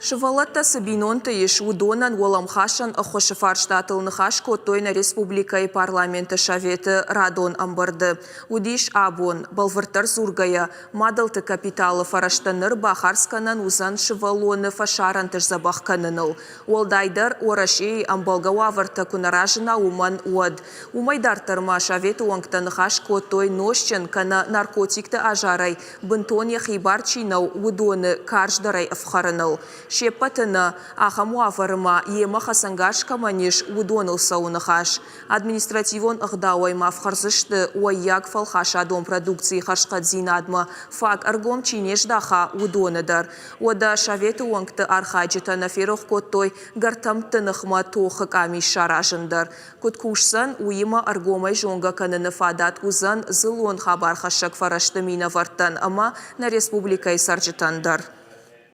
Сывӕллӕттӕ цы бинонты ис, уыдонӕн уӕлӕмхасӕн ӕххуысы фарстатыл ныхас кодтой нӕ республикӕйы Парламенты Советы радон ӕмбырды. Уыдис абон, бӕлвырддӕр дзургӕйӕ, мадӕлты капиталы фӕрӕзтӕ ныр бахардз кӕнӕн уыдзӕн сывӕллоны фӕсарӕнты сдзӕбӕх кӕныныл. Уӕлдайдӕр, Уӕрӕсейы ӕмбӕлгӕ уавӕртӕ куы нӕ разына, уымӕн, уӕд. Уымӕй дарддӕр ма советы уӕнгтӕ ныхас кодтой нозтджын кӕнӕ наркотикты азарӕй бынтон йӕхи бар чи нӕу, уыдоны карздӕрӕй ӕфхӕрыныл. Се ппӕты нӕ, ахӕм уавӕры ма йемӕ хӕцӕнгарз кӕмӕн ис, уыдоныл цӕуы ныхас. Административон ӕгъдауӕй ма фхӕрдзысты уӕййаг фӕлхасадон продукцийы хӕрзхъӕддзинадмӕ фаг ӕргом чи не здаха, уыдоны дӕр. Уӕдӕ советы уӕнгты архайджытӕ нӕ ферох кодтой гӕртӕмтты ныхмӕ тохы къамис саразын дӕр. Куыд кусдзӕн, уыимӕ ӕргомӕй зонгӕ кӕныны фадат уыдзӕн дзыллон хабархӕссӕг фӕрӕзты минӕвӕрттӕн ӕмӕ нӕ республикӕйы цӕрджытӕн дӕр.